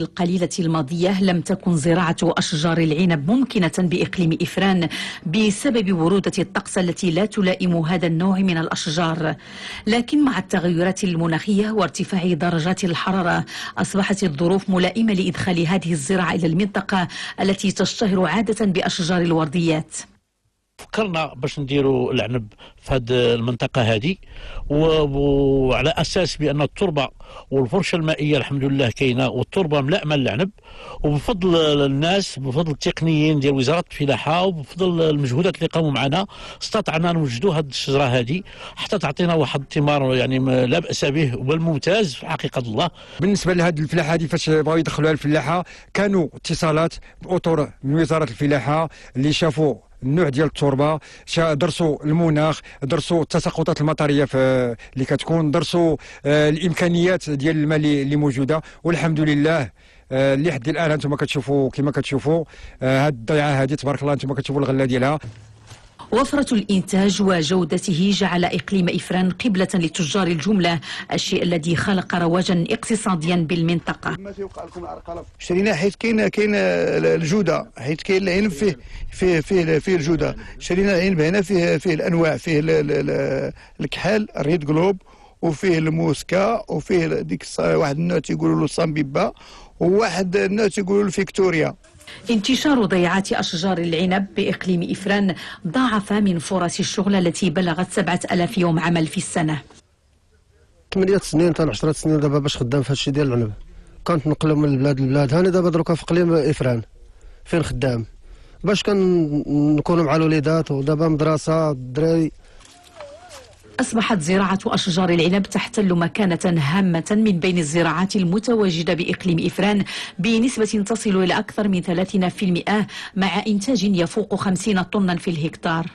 القليلة الماضية لم تكن زراعة أشجار العنب ممكنة بإقليم إفران بسبب برودة الطقس التي لا تلائم هذا النوع من الأشجار، لكن مع التغيرات المناخية وارتفاع درجات الحرارة أصبحت الظروف ملائمة لإدخال هذه الزراعة إلى المنطقة التي تشتهر عادة بأشجار الورديات. فكرنا باش نديروا العنب في هذه المنطقة هذه، وعلى اساس بان التربة والفرشه المائية الحمد لله كاينه والتربه ملائمه للعنب، وبفضل الناس، بفضل التقنيين ديال وزارة الفلاحة وبفضل المجهودات اللي قاموا معنا استطعنا نوجدوا هذه الشجرة هذه حتى تعطينا واحد الثمار يعني لا باس به بل ممتاز في حقيقة الله. بالنسبة لهذه الفلاحة هذه فاش بغاو يدخلوها الفلاحة كانوا اتصالات باطر من وزارة الفلاحة اللي شافوا النوع ديال التربة، درسوا المناخ، درسوا التساقطات المطريه في اللي كتكون، درسوا الامكانيات ديال الماء اللي موجودة، والحمد لله اللي حد الان انتم كتشوفوا كما كتشوفوا هاد الضيعة هذه تبارك الله انتم كتشوفوا الغلة ديالها. وفرة الإنتاج وجودته جعل إقليم إفران قبلة لتجار الجملة، الشيء الذي خلق رواجا اقتصاديا بالمنطقة. شرينا حيت كاين الجودة، حيت كاين العنب فيه فيه فيه فيه الجودة. شرينا العنب هنا فيه الأنواع، فيه الكحل ال Red Globe، وفيه الموسكا، وفيه ديك واحد النوع تيقولوا له سامبيبا، وواحد النوع تيقولوا له فيكتوريا. انتشار ضيعات أشجار العنب بإقليم إفران ضاعف من فرص الشغل التي بلغت 7000 يوم عمل في السنة. 8 سنين حتى 10 سنين دابا باش خدام في هادشي ديال العنب، كنت نقلب من البلاد للبلاد. هاني دابا دروكا في إقليم إفران فين خدام باش كنكونوا مع الوليدات، ودابا مدرسة الدراري. أصبحت زراعة أشجار العنب تحتل مكانة هامة من بين الزراعات المتواجدة بإقليم إفران بنسبة تصل إلى أكثر من 30% مع إنتاج يفوق 50 طنا في الهكتار.